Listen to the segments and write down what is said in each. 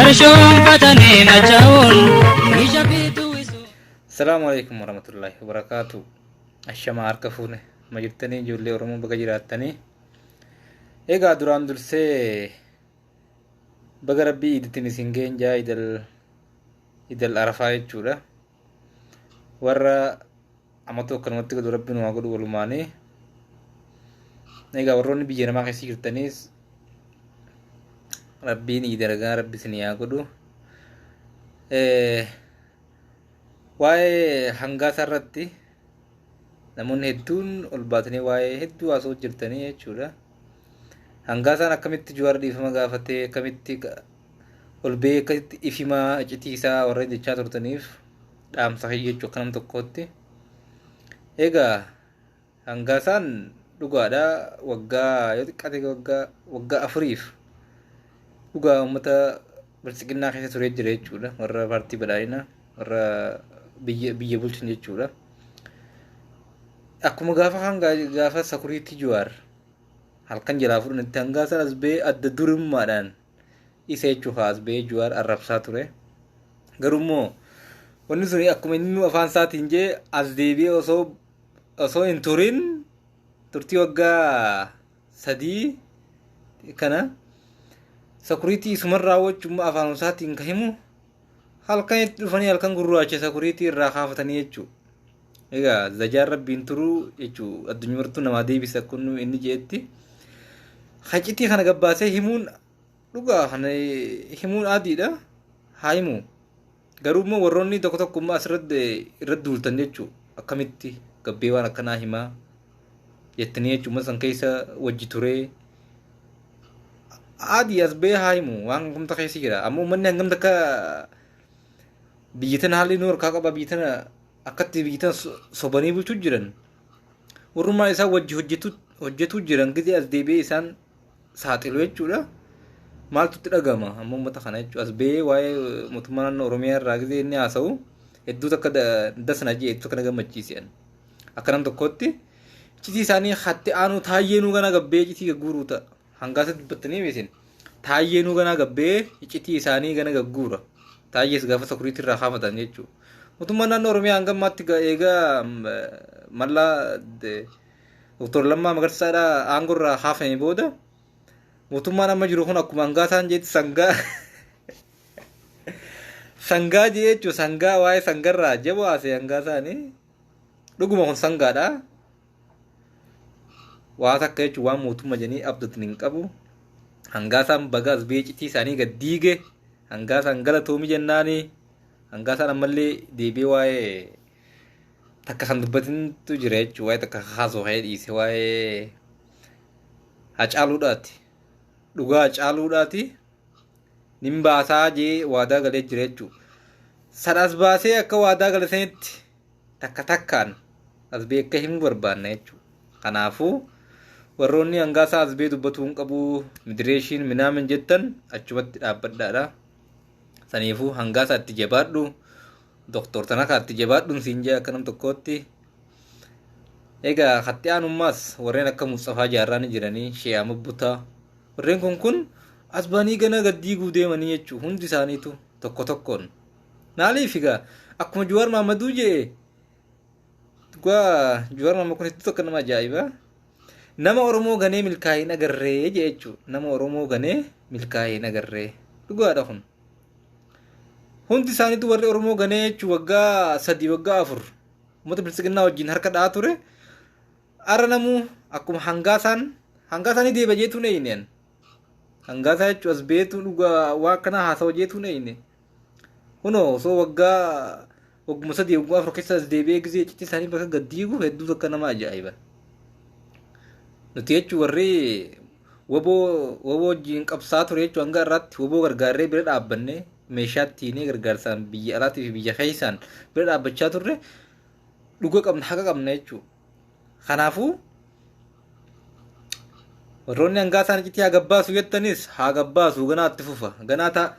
Farshoonfatanii machaa'uun ija biituu isuu. Salaamu alaikum warahmatullahi wabarakaatu. Ashamaa harka fuune ma jirtanii ijoollee Oromoo baga jiraattanii. Egaa duraan dursee baga rabbii iidittiin isin ga'een jaa idal idal arafaa jechuudha. Warra amatu akkanumatti godhu rabbi nu haa godhu walumaanii. Egaa warroonni biyya namaa keessa jirtaniis rabbiin iida ragaa rabbi isin haa godhu. Waa'ee hangaasaa irratti namoonni hedduun ol baatanii waa'ee hedduu haasa'u jirtanii jechuudha. Hangaasaan akkamitti Jawaar dhiifama gaafatee akkamitti ol ba'ee akkasitti ifimaa iccitii isaa warra jechaa turtaniif dhaamsa kiyya jechuu akka nam tokkootti. Egaa hangaasaan dhugaadha waggaa yoo xiqqaate waggaa waggaa afuriif dhugaa uummata biltsiginnaa keessa turee jira jechuudha. Warra paartii badhaadhinaa warra biyya biyya bulchan jechuudha. Akkuma gaafa hanga gaafa sakuriitti Jawaar halkan jalaa fudhanitti hangaasaan as ba'ee adda durummaadhaan isa jechuuf as ba'ee Jawaar arrabsaa ture. Garuu immoo wanni sun akkuma inni afaan isaatiin jee as deebi'ee osoo osoo hin turin turtii waggaa 3 kana sakuriitii isuman raawwachuun afaan isaatiin kan himu halkan itti dhufanii halkan gurraacha sakuriitii irraa kaafatanii jechuudha. Egaa zajaan rabbiin turuu jechuu addunyaa martuu namaa deebisa kun inni jeetti. Hacitii kana gabbaasee himuun dhugaa kana himuun adiidha haa himu. Garuu immoo warroonni tokko tokko immoo asirratti irratti duultan jechuu akkamitti gabbee waan akkanaa himaa jettanii jechuun san keessa wajji turee adii as ba'ee haa himu waan hangamta keessa jira. Amma uummanni hangamta akka biyya tana haalli nu harkaa qaba biyya tana akkatti biyya tana sobanii bulchuu jiran warrummaa isaan wajji hojjetu jiran gizee as deebi'ee isaan saaxilu jechuudha. Maaltu itti dhagama amma uummata kana jechuudha. As ba'ee waa'ee mootummaa naannoo Oromiyaa irraa gizee inni haasa'u hedduu takka dasna jee hedduu takka na gammachiise. Akka nam tokkootti iccitii isaanii hatti aanuu taayyeenuu gana gabbee iccitii gagguuruu ta'a. Hangaasa dubbattanii misin taayyeenuu ganaa gabbee iccitii isaanii gana gagguura. Taayyees gaafa sakuriitii irraa kaafatan jechuudha. Mootummaan naannoo Oromiyaa hanga ammaatti eegaa mallaa Dr. Lammaa Magarsaadhaa aangoo irraa kaafame booda mootummaan amma jiru kun akkuma hangaasaan jeetti sangaa sangaa jee jechuun sangaa waa'ee sangarraa jaboo haasee hangaasaanii dhuguma kun sangaadha. Waa takka jechuun waan mootummaa jedhanii abdatan hin qabu. Hangaasaan baga as beecitii isaanii gad diige hangaasaan galatoomi jennaani hangaasaan ammallee deebi'ee waa'ee takka kan dubbatintu jira jechuun waa'ee takka haasoo ka'ee dhiise waa'ee Hacaaluudhaati. Dhugaa Hacaaluudhaati nin baasaa jee waadaa galee jira jechuudha. San as baasee akka waadaa gale sanitti takka takkaan as bee akka himuu barbaanna jechuudha. Kanaafuu warroonni hangaasaa as bee dubbatuu hin qabu midireeshiin minaamin jettan achumatti dhaabbadhaadha. Saniifuu hangaasaa itti jabaadhu. Doktor Tanakaa itti jabaadhuun siin jee akka nam tokkootti. Egaa hatti aanummaas warreen akka Musxafaa Jaarraa ni jiranii, Shee Ahmad Butaa. Warreen kun kun as ba'anii gana gad diiguu deemanii jechuu hundi isaaniitu tokko tokkoon. Maaliif egaa akkuma Jawaar Mahammaduu jee dhugaa Jawaar Mahammad kun hedduu tokko nama ajaa'iba. Nama Oromoo ganee milkaa'ee hin agarree jee jechuu nama Oromoo ganee milkaa'ee hin agarree dhugaadha kun. Hundi isaaniitu warri Oromoo ganee jechuun waggaa 3 waggaa 4 uummata biltsiginnaa wajjin harka dha'aa ture. Har'a namuu akkuma hangaasaan hangaasaan ni deebi'a jeetuun eeyne. Hangaasaa jechuun as beetu dhugaa waa akkanaa haasawa jeetuun eeyne. Kunoo osoo waggaa wagguma 3 wagguma 4 keessa as deebi'ee gisee iccitii isaanii bakka gad diigu hedduu takka nama ajaa'iba. Nuti jechuun warri waboo waboo wajjin qabsaa ture jechuun hanga har'aatti waboo gargaarree bira dhaabbanne meeshaa ittiin gargaarsaan biyya alaatii fi biyya keessaan bira dhaabbachaa turre dhuga qabna haqa qabna jechuudha. Kanaafuu warroonni hangaa isaan iccitii haa gabbaasu jettanis haa gabbaasu ganaa itti fufa ganaa taa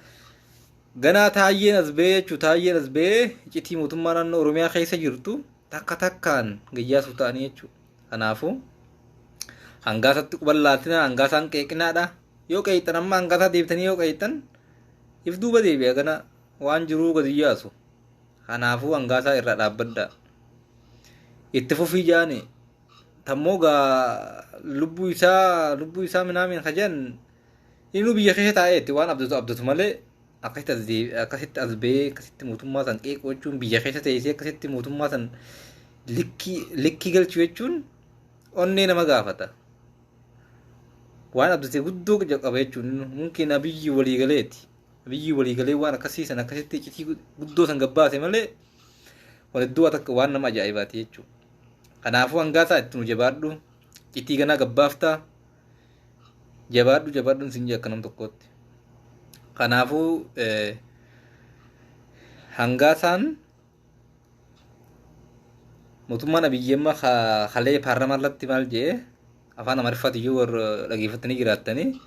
ganaa taayyeen as ba'ee jechuudha taayyeen as ba'ee iccitii mootummaa naannoo Oromiyaa keessa jirtu takka takkaan gayyaasuu ta'anii jechuudha. Kanaafuu hangaasatti quban laatina hangaasaan qeeqinaadha. Yoo qeeqxan amma hangaasaa deebitanii yoo qeeqxan If duuba deebi'a gana waan jiruu gadi yaasu. Kanaafuu hangaasaa irraa dhaabbadha. Itti fufii jaani tammoo gaa lubbuu isaa minaamin kajan inni biyya keessa taa'eetti waan abdatu abdatu malee akkasitti as deebi akkasitti as ba'ee akkasitti mootummaa san qeequ jechuun, biyya keessa teessee akkasitti mootummaa san likkii likkii galchuu jechuun onnee nama gaafata. Waan abdate guddoo qaba jechuun mungkin Abiyyi waliigaleeti. Abiyyi waliigalee waan akkasii san akkasitti iccitii guddoo san gabbaase malee waan hedduu takka waan nama ajaa'ibaati jechuudha. Kanaafuu hangaasaa itti nu jabaadhu, iccitii ganaa gabbaaftaa, jabaadhu jabaadhu sin akka nam tokkootti. Kanaafuu hangaasaan mootummaan Abiyyi amma kalee paarlaamaa irratti maal jedhee, afaan Amaariffaati iyyuu warra dhageeffatanii jiraattanii,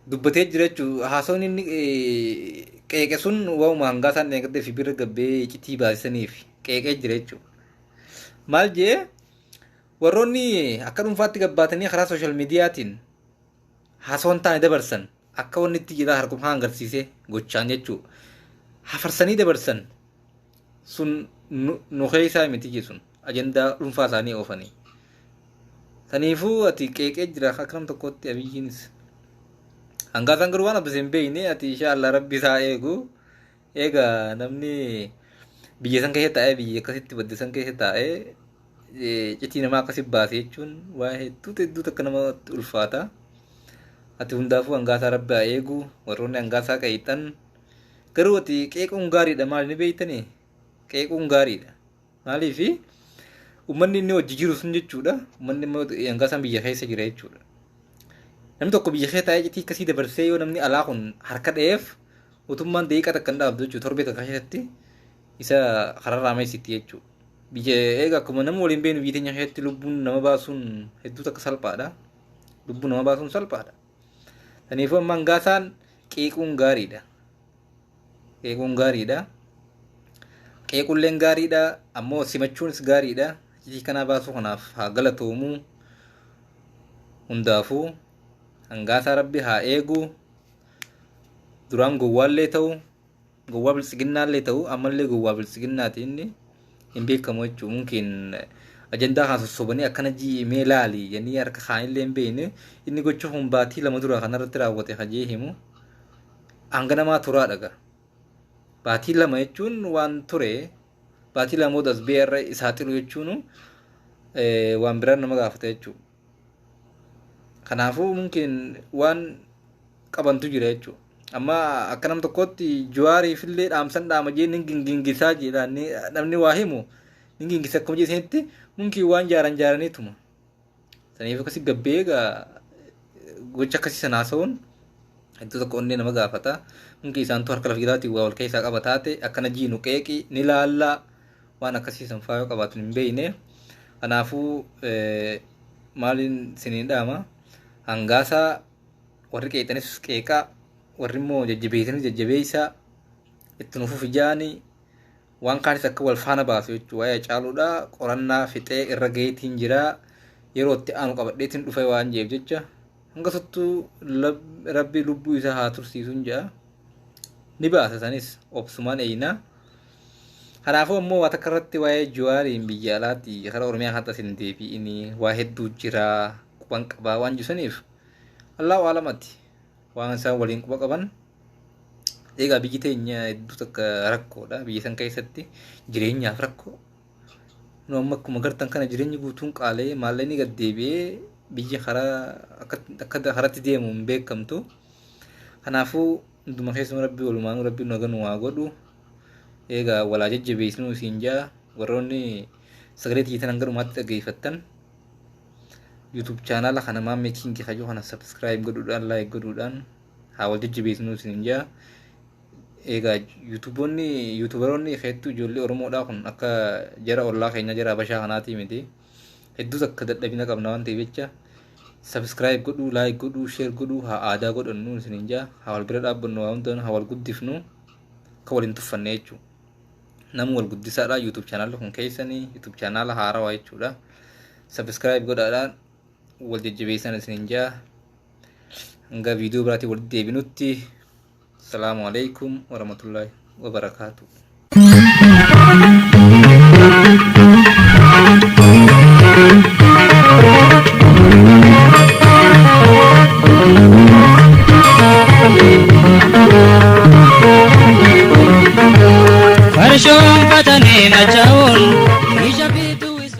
dubbatee jira jechuudha. Haasawni inni qeeqe sun waa'uma hangaasaan eeggatee fi bira gabbee iccitii baasisaniif qeeqee jira jechuudha. Maal jee, warroonni akka dhuunfaatti gabbaatanii karaa social mediaatiin haasawan taane dabarsan, akka wanni itti jira harkuma agarsiisee gochaan jechuudha. Hafarsanii dabarsan sun nu keessaa miti sun ajandaa dhuunfaa isaanii oofanii. Saniifuu ati qeeqee jira akka nam tokkotti Abiyyiinis. Hangaasaan garuu waan abdii hin beekne ati insha Allah rabbi isaa eegu. Egaa namni biyya san keessa taa'ee, biyya akkasitti badde san keessa taa'ee iccitii namaa akkasi baase jechuun waa hedduu hedduu takka namatti ulfaata. Ati hundaafuu hangaasaa rabbi haa eegu. Warroonni hangaasaa qeeyxan garuu ati qeequun gaariidha. Maali ni beeytanii, qeequun gaariidha. Maaliifi uummanni inni hojii jiru sun jechuudha, uummanni immoo hangaasaan biyya keessa jira jechuudha. Namni tokko biyya keessa taa'ee iccitii akkasii dabarsee yoo namni alaa kun harka dha'eef, mootummaan daqiiqaa takka hin dhaabdu jechuudha. Torbee takka keessatti isa kararraa meessitti jechuudha. Biyya eega akkuma nama waliin beeknu, biyya teenya keessatti lubbuun nama baasuun hedduu takka salphaadha. Lubbuu nama baasuun salphaadha. Kanaafuu amma hangaasaan qeequun gaariidha. Qeequun gaariidha. Qeequlleen gaariidha. Ammoo simachuunis gaariidha. Iccitii kanaa baasuu kanaaf haa galatoomuu. Hundaafuu hangaasaa rabbi haa eegu. Duraan gowwaallee ta'u, gowwaa biltsiginnaallee ta'u, ammallee gowwaa biltsiginnaati inni hin beekamu jechuudha. Mungkin ajandaa kana sossobanii akkana ji'imee laali jennii harka kaanillee hin beekne. Inni gocha kun baatii 2 dura kanarratti raawwate hajee himu. Hanga namaa turaa dhaga. Baatii 2 jechuun waan ture. Baatii 2 booda as ba'ee irra isaa xiru jechuun waan biraan nama gaafata jechuudha. Kanaafuu mungkin waan qabantu jira jechuudha. Amma akka nam tokkotti Jawaariif illee dhaamsan dhaama jee ni gingisaa jedha, namni waa himu ni gingisa akkuma jeesanitti mungkin waan jaaran jaaraniituma. Saniif akkasi gabbee egaa gocha akkasii sana haasa'uun hedduu tokko onnee nama gaafata. Mungkin isaantu harka lafa jalaatiin waa wal keessaa qaba taate akkana jiinu qeeqi ni laallaa waan akkasii san faayoo qabaatu hin beekne. Kanaafuu maaliin siniin dhaama, hangaasaa warri qeexanis qeeqaa, warri immoo jajjabeessanis jajjabeessaa, itti nufuuf ijaanii waan kaanis akka wal faana baasu jechuudha. Waa'ee caaluudha qorannaa fixee irra gaheetiin jira, yeroo itti aanu qabadheetiin dhufe waan jeef jecha hanga sottuu rabbi lubbuu isaa haa tursiisuun jedha. Ni baasa sanis obsumaan eeyina. Kanaafuu ammoo waa takka irratti waa'ee Jawaariin biyya alaatti karaa Oromiyaa kanatti as hin deebi'ini, waa hedduu jira, quban qabaa waan jisaniif Allahu alamati waan isaan waliin quba qaban. Egaa biyyi teenya hedduu takka rakkoodha. Biyya san keessatti jireenyaaf rakkoo. Nu amma akkuma gartan kana jireenyi guutuun qaalee, maallaqni gad deebi'ee, biyya karaa akka karatti deemu hin beekamtu. Kanaafuu hunduma keessuma rabbi walumaanuu rabbi nu haganuu haa godhu. Egaa walaa jajjabeessinu isiin jaa. Warroonni sagalee xiyyitan hanga dhumaatti dhaggeeffattan, YouTube channel kana Maammee King kajoo kana subscribe godhuudhaan, like godhuudhaan haa wal jajjabeessinu isiin jaa. Egaa YouTubeoonni, YouTuberoonni hedduu ijoollee Oromoodhaa kun akka jara ollaa keenya jara Habashaa kanaatii miti. Hedduu takka dadhabina qabna waan ta'eef jecha subscribe godhuu, like godhuu, share godhuu haa aadaa godhannu isiniin jaa. Haa wal bira dhaabbannu, waa hundaan haa wal guddifnu, akka waliin tuffanne jechuudha. Nama wal guddisaadha. YouTube channelli kun keessanii YouTube channel haarawaa jechuudha. Subscribe godhaadhaan wal jajjabeessan isiniin jaa. Hanga viidiyoo biraatiin walitti deebinutti. Salaamu alaikum warahmatullahi wabarakaatu. Farshoon fatanii macha.